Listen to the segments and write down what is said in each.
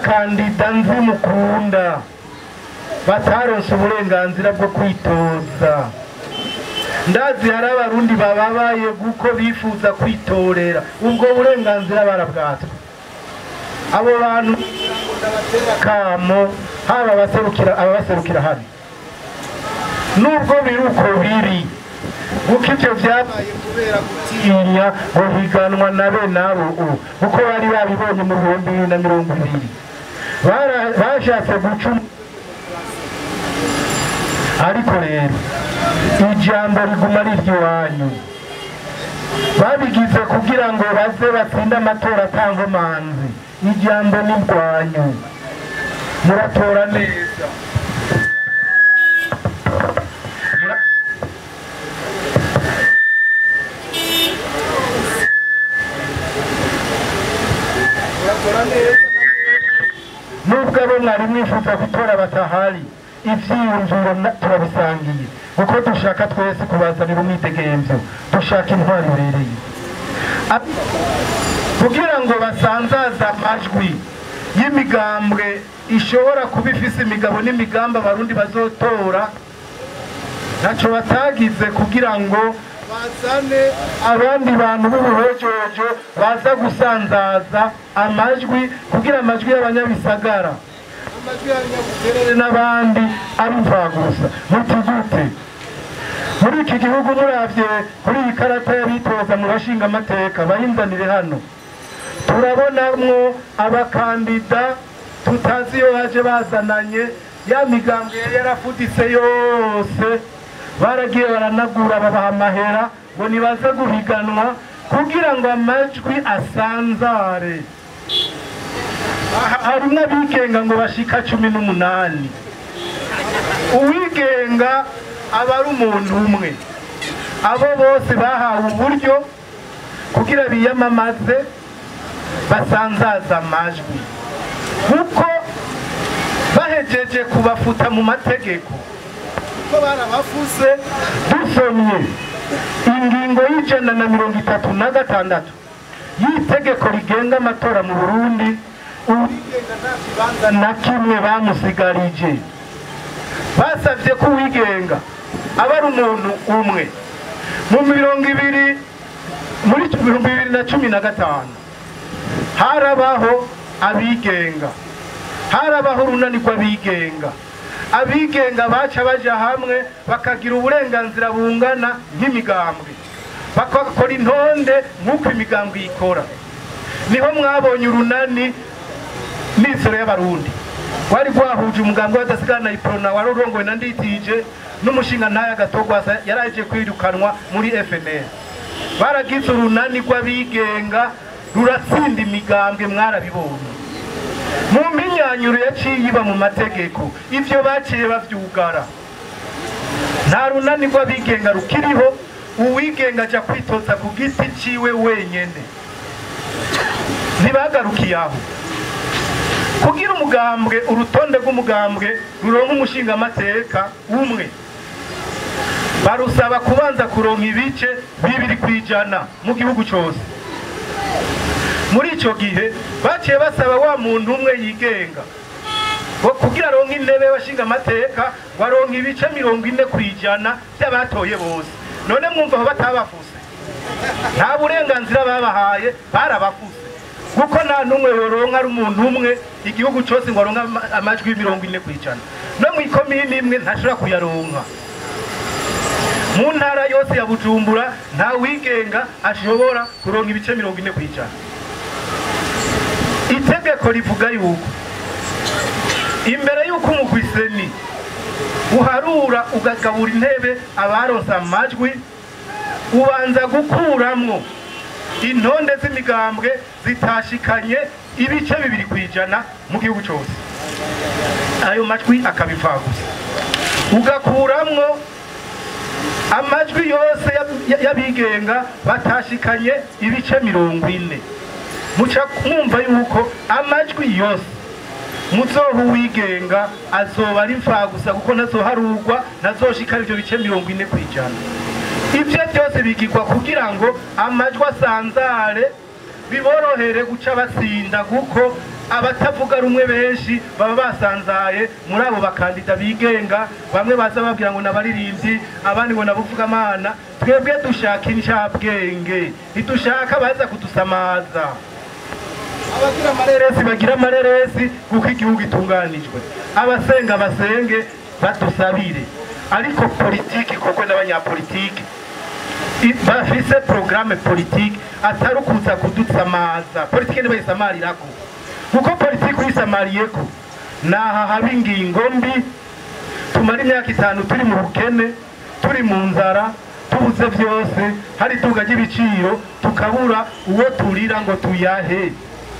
abakandida nzi mukunda bataronse uburenganzira bwo kwitoza. Ndazi hari abarundi bababaye kuko bifuza kwitorera, ubwo burenganzira barabwatswe. Abo bantu kamo haba abaserukira hano, nubwo biruko biri kuko ivyo vyabaye kubera gutinya guhiganwa na bene abo, kuko bari babibonye mu 2020 bashatse guca. Ariko rero ijambo riguma ari iry'iwanyu, babigize kugira ngo baze batsinde amatora atankomanzi. Ijambo ni rwanyu, muratora neza. Nubwo abo mwari mwifuza gutora batahari, ivyiyumviro turabisangiye, kuko dushaka twese kubazanira umwidegemvyo, dushaka intwari ibereye kugira ngo basanzaze amajwi y'imigambwe ishobora kuba ifise imigabo n'imigamba abarundi bazotora. Ntaco batagize kugira ngo bazane abandi bantu b'ubuhojojo baza gusanzaza amajwi, kugira amajwi y'abanyabisagara, amajwi y'abanyabuterere n'abandi ari imfagusa. Muti gute muri iki gihugu? Muravye kuri iyi karata y'abitoza mu bashinga amateka bayinzanire hano, turabonamwo abakandida tutazi iyo baje bazananye. Ya migambwe yarafuditse yose, baragiye baranagura babaha amahera ngo nibaze guhiganwa kugira ngo amajwi asanzare. Harimwo abigenga ngo bashika 18. Uwigenga aba ari umuntu umwe, abo bose bahawe uburyo kugira biyamamaze basanzaza amajwi, kuko bahejeje kubafuta mu mategeko, kuko barabafuse. Dusomye ingingo y'136 y'itegeko rigenga amatora mu Burundi, uwigenga nta kibanza na kimwe bamusigarije. Basavye ko uwigenga aba ari umuntu umwe. Mu 20 muri 2015 harabaho abigenga, harabaho urunani rw'abigenga. Abigenga baca baja hamwe bakagira uburenganzira bungana nk'imigambwe, bakakora intonde nk'uko imigambwe ikora. Niho mwabonye urunani n'isoro y'abarundi wari rwahuje umugambwe w'abadasigana Iprona wari urongowe na Nditije n'umushinga ntaya Gatogwasa yaraje kwirukanwa muri FNL. Baragize urunani rw'abigenga ruratsinda imigambwe, mwarabibonye. Mu mpinyanyuro yaciye iba mu mategeko, ivyo baciye bavyugara. Nta runani rw'abigenga rukiriho, uwigenga aja kwitoza ku giti ciwe wenyene. Ntibagarukiye aho, kugira umugambwe, urutonde rw'umugambwe ruronka umushinga amateka umwe, barusaba kubanza kuronka ibice 2% mu gihugu cose. Muri ico gihe baciye basaba wa muntu umwe yigenga ngo kugira aronke intebe y'abashinga amateka ngo aronke ibice 40% by'abatoye bose. None mwumva aho batabafuse? Nta burenganzira babahaye, barabafuse, kuko nta n'umwe yoronka ari umuntu umwe igihugu cose ngo aronke amajwi 40%. No mw'ikomini imwe ntashobora kuyaronka. Mu ntara yose ya Bujumbura nta wigenga ashobora kuronka ibice 40%. Itegeko rivuga yuko imbere yuko umugwi seni uharura ugagabura intebe abaronse amajwi, ubanza gukuramwo intonde z'imigambwe zitashikanye ibice 2% mu gihugu cose, ayo majwi akabipfagusa. Ugakuramwo amajwi yose y'abigenga batashikanye ibice 40. Muca mwumva yuko amajwi yose muzoha uwigenga azoba ari imfagusa, kuko ntazoharurwa, ntazoshikana ivyo bice 40%. Ivyo byose bigirwa kugira ngo amajwi asanzare, biborohere guca batsinda, kuko Abatavuga rumwe benshi baba basanzaye muri abo bakandida bigenga, bamwe baza babwira ngo nabaririmbyi, abandi ngo nabuvugamana. Twebwe dushaka incabwenge, ntidushaka baza kudusamaza. Abagira amareresi bagira amareresi kuko igihugu itunganijwe, abasenga basenge badusabire, ariko politiki koko n'abanyapolitiki bafise programme politique atari ukuza kudutsamaza. Politiki ntibayisamarirako, kuko politiki uyisamariyeko naha haba ingingo mbi. Tumara imyaka 5 turi mu bukene, turi mu nzara, tubuze byose, hari iduga ry'ibiciro, tukabura uwo turira ngo tuyahe.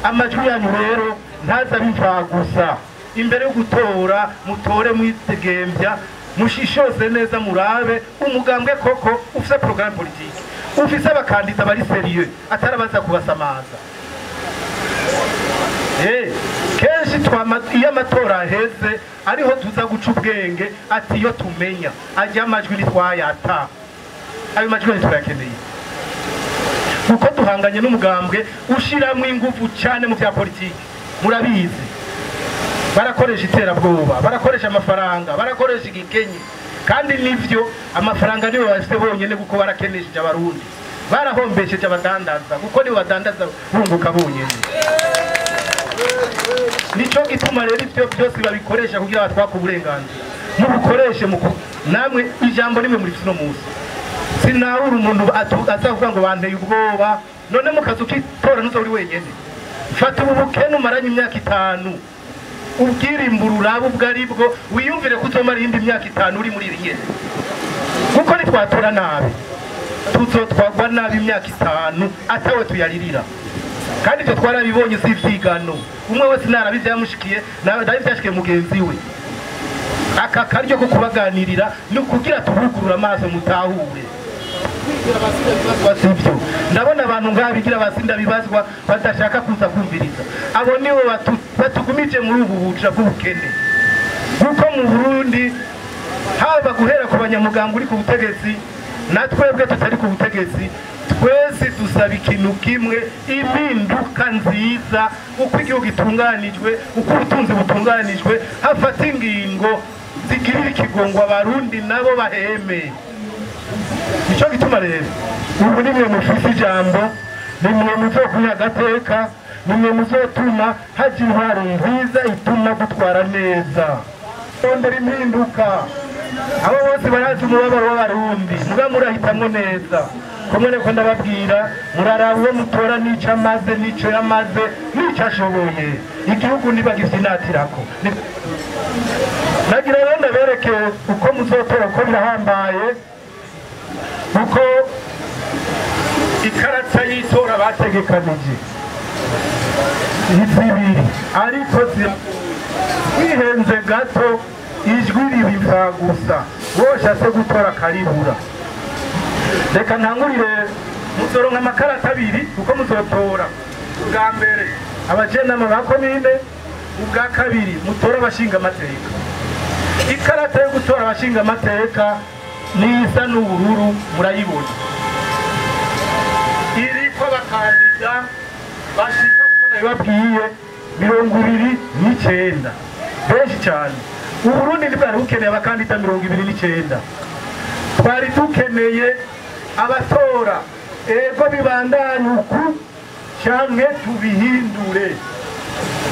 Amajwi yanyu rero ntaza bimva gusa. Imbere yo gutora mutore mwitegembya, mushishose neza, murabe umugambwe koko ufise programme politique, ufise abakandida bari sérieux, atarabaza kubasamaza. Kenshi iyo amatora aheze ariho tuza guca ubwenge, ati iyo tumenya ajya amajwi ntitwayata, ayo majwi ntitwayakeneye, kuko duhanganye n'umugambwe ushiramwo ingufu cyane mu bya politiki. Murabizi, barakoresha iterabwoba, barakoresha amafaranga, barakoresha igikenye, kandi nivyo amafaranga nibo bafite bonyene, kuko barakenesheje Abarundi, barahombesheje abadandaza, kuko nibo badandaza bunguka bonyene. Nico gituma rero ivyo byose babikoresha kugira batwake uburenganzira. Mubukoreshe namwe ijambo rimwe muri uno munsi. Sinahura umuntu aza kuvuga ngo banteye ubwoba. None mu kazu k'itora ntuzo uri wenyene. Fata ubu bukene umaranye imyaka 5, ubwirimbura urabe ubwo ari bwo, wiyumvire ko uzomara iyindi myaka 5 uri muri ibi nyene, kuko nitwatora nabi tuzotwagwa nabi imyaka 5 atawe tuyaririra. Kandi ivyo twarabibonye, si ivyigano, umwe wese narabi vyamushikiye, nabi vyashikiye mugenzi we. Aka karyo ko kubaganirira ni ukugira tubugurura amaso mutahure. Sivyo, ndabona abantu ngaha bigira basinda bibazwa badashaka kuza kumviriza. Abo nibo batugumije muri ubu buja bw'ubukene, kuko mu Burundi haba guhera ku banyamuganga uri ku butegetsi na twebwe tutari ku butegetsi, twese dusaba ikintu kimwe: impinduka nziza, uko igihugu gitunganijwe, uko ubutunzi butunganijwe, hafata ingingo zigirira ikigongo Abarundi nabo baheme. Nico gituma rero ubu nimwe mufise ijambo, nimwe muzokwiha agateka, nimwe muzotuma haja intwaro nziza ituma dutwara neza. Rondera impinduka. Abo bose barazi umubabaro w'Abarundi, muga murahitamwo neza. Kumwe niko ndababwira, muraraba uwo mutora n'ico amaze, n'ico yamaze, n'ico ashoboye. Igihugu ntibagifyinatirako. Nagira rero ndabereke uko muzotora, uko birahambaye, uko ikarata y'itora bategekanije ni zibiri, ariko wihenze gato ijwi riba gusa, woshatse gutora karibura. Reka ntangurire, muzoronka amakarata abiri, kuko muzotora ubwa mbere abajenama ba komine, ubwa kabiri mutora abashinga amateka. Ikarata yo gutora abashinga amateka nisa n'ubururu, murayibona, iriko abakandida bashika, kuko nabibabwiye, 29, benshi cyane. Uburundi ntibwari bukeneye abakandida 29, twari dukeneye abatora ego bibandanye uku canke tubihindure.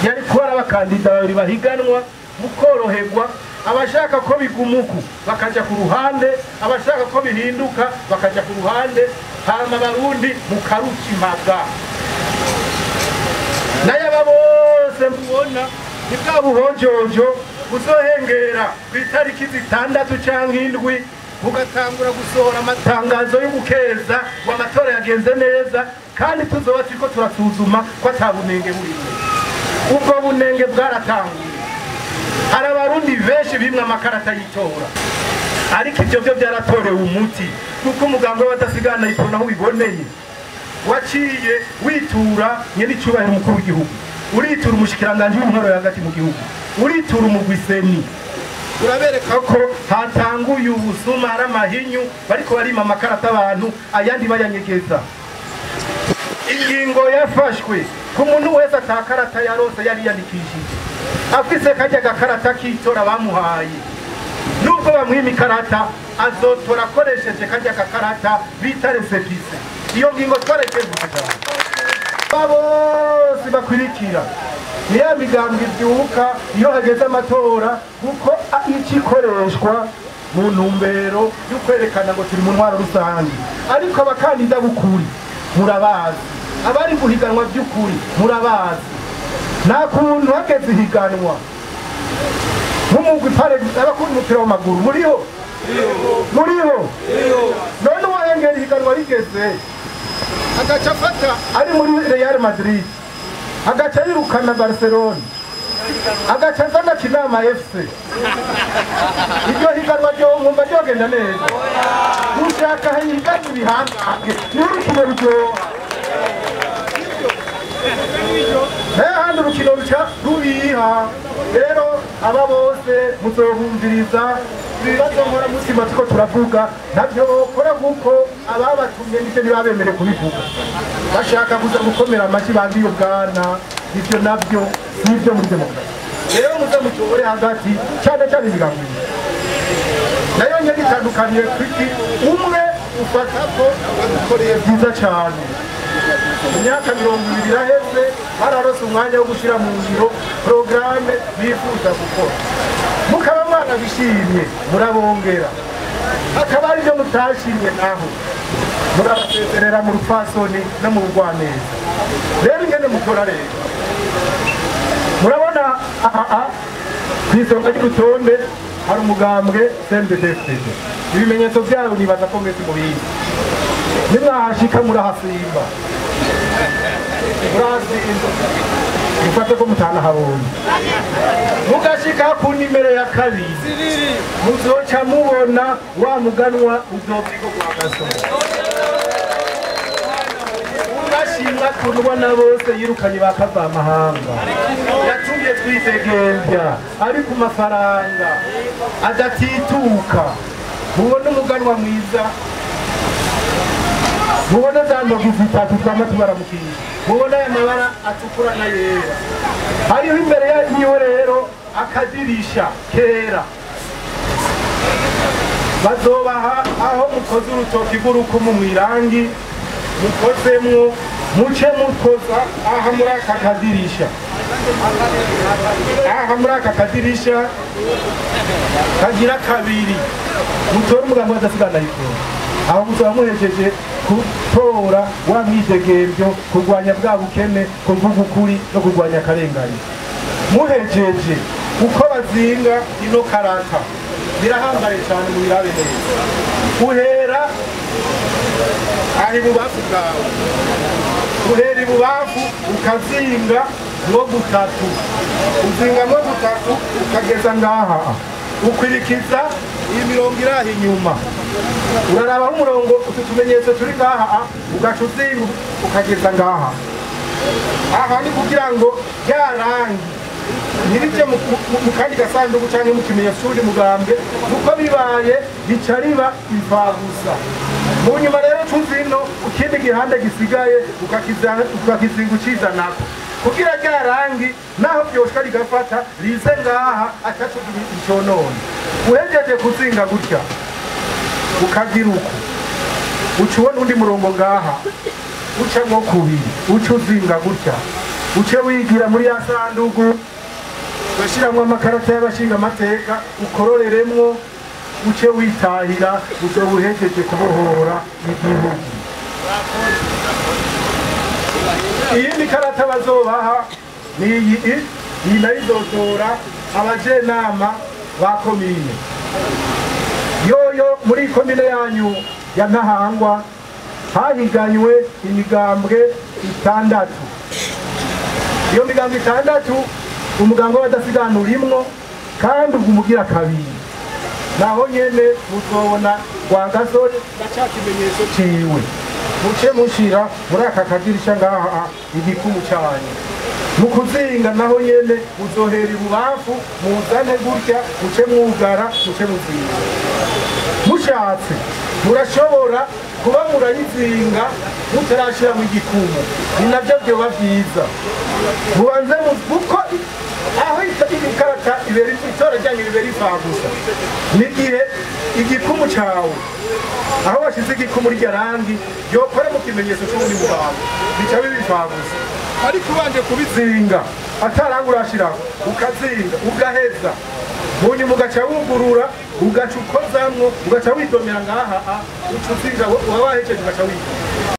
Yari kuba ari abakandida babiri bahiganwa mukoroherwa, abashaka ko bigumuku bakaja ku ruhande, abashaka ko bihinduka bakaja ku ruhande, hama Abarundi mukarukimaga. Nayo aba bose mubona ni bwa buhonjojo buzohengera ku itariki 6 canke 7, bugatangura gusohora amatangazo y'ugukeza ngo amatora yagenze neza, kandi tuzoba turiko turasuzuma ko ata bunenge burimo. Ubwo bunenge bwaratanguye, hari Abarundi benshi bimwe amakarata y'itora, ariko ivyo byo byaratorewe umuti, kuko umugambi w'abadasigana Iprona aho ubiboneye waciye witura nyene icubahiro umukuru w'igihugu, uritura umushikiranganji w'intwaro hagati mu gihugu, uritura umugwi CENI, urabereka ko hatanguye ubusuma, hari amahinyu bariko barima amakarata abantu, ayandi bayanyegeza. Ingingo yafashwe Ku muntu wese atakarata yarose yari yandikishije afise kajya gakarata k'itora bamuhaye, nubwo bamwima ikarata azotora akoresheje kajya gakarata bita récépissé. Iyo ngingo twarekengutse cyane. Bose bakwirikira ni ya migambwe ivyuka iyo hageze amatora, kuko ikikoreshwa mu ntumbero yo kwerekana ngo turi mu ntwaro rusange. Ariko abakandida b'ukuri murabazi, abari guhiganwa by'ukuri murabazi. Nta kuntu hageze ihiganwa nk'umugwi pare abakunda umupira w'amaguru muriho muriho none uwahengera ihiganwa rigeze agaca afata ari muri Real Madrid, agaca yirukana Barcelona, agaca azana Kinama FC, iryo higanwa ryo nkumva ryogenda neza. Ushaka higanwa ibihangange niho urukino ruryoha, handi urukino ruca rubiha. Rero aba bose muzobumviriza ibibazo nkora mutima tuko turavuga, ntabyo bokora kuko ababatumye nivyo ntibabemere kubivuga, bashaka kuza gukomera amashyi bambiye ubwana. Ivyo navyo sivyo muri demokarasi. Rero muze mutore hagati, cyane cyane imigambi nayo nyene itandukaniye kwiki. Umwe ufata ko wadukoreye byiza cyane, imyaka 20 iraheze bararose umwanya wo gushyira mu ngiro porogaramu bifuza gukora, mukaba mwarabishimye murabongera, akaba ari byo mutashimye naho murabasezerera mu rupfasoni no mu rugwaneza. Rero ingene mukora rero murabona aha ku isonga ry'urutonde hari umugambwe CNDD-FDD. Ibimenyetso byayo nibaza ko mwese mubizi, nimwahashika murahasimba murahasimba, mufate ko mutanahabonye. Mugashika ku nimero ya 2 muzoca mubona wa muganwa uzobiko kwa gasore. Urashimwa kunubona bose yirukanye bakava amahanga, yatumye twidegemvya ari ku mafaranga adatituka. Mubone umuganwa mwiza, mubone za ndogo zitatu twama tubaramukije, mubone aya mabara atukura na yera. Hariho imbere yiwe rero akadirisha kera, bazobaha aho mukoze urutoki rw'urukumu mw'irangi mukozemwo, muce mukoza aha muri aka kadirisha, aha muri aka kadirisha kagira 2, mutore umugambi w'adasigana yikora. Aho muzaba muhejeje gutora wa mwidegemvyo, kurwanya bwa bukene, kuvuga ukuri no kurwanya akarengane. Muhejeje uko bazinga ino karata birahambaye cyane, mubirabe neza. Uhera aho ibubafu bwawe, uhera ibubafu ukazinga mwo gutatu, uzinga mwo gutatu ukageza ngaha, ukwirikiza iyi mirongo iraha inyuma, urarabaho umurongo utu tumenyetso turi ngaha, ugaca uzinga ukageza ngaha. Aha ni kugira ngo rya rangi ntirije mu kandi gasanduku canke mu kimenyetso c'uwundi mugambwe, kuko bibaye rica riba imfagusa. Mu nyuma rero cuzino ikindi gihande gisigaye ukakizinga ucizanako, kugira rya rangi naho vyoshka rigafata rize ngaha ataco iconona. Uhejeje kuzinga gutya ukagira uku, uca ubona undi murongo ngaha ucamwo kubiri, uca uzinga gutya, uce wigira muri ya sandugu bashiramwo amakarata y'abashinga amateka, ukororeremwo, uce witahira, uzoba uhejeje kubohora igihugu. Iyindi karata bazobaha ni iyi nayo izotora abajenama ba komine. Yoyo muri komine yanyu ya Ntahangwa hahiganywe imigambwe 6. Iyo migambwe 6 umugambwe w'abadasigana urimwo, kandi ugumugira 2. Naho nyene muzobona Rwagasore na ca kimenyetso ciwe, muce mushira muri aka kadirisha ngaha igikumu canyu. Mu kuzinga naho nyene muzohera ibubafu muzane gutya, muce mwugara, muce muzinga. Mushatse murashobora Kuba murayizinga mutarashira mu gikumu ni nabyo byoba byiza. Mubanze kuko aho ikarata ibera itora ryanyu ribera imfagusa n'igihe igikumu cawe aho washize igikumu rya rangi yokora mu kimenyetso c'uwundi mugambo bica biba imfagusa. Ariko ubanje kubizinga ataranga urashiraho ukazinga ugaheza munyuma ugaca wugurura ugaca ukozamwo ugaca widomera ngaha uca uzinga waba wahejeje ugaca widomera.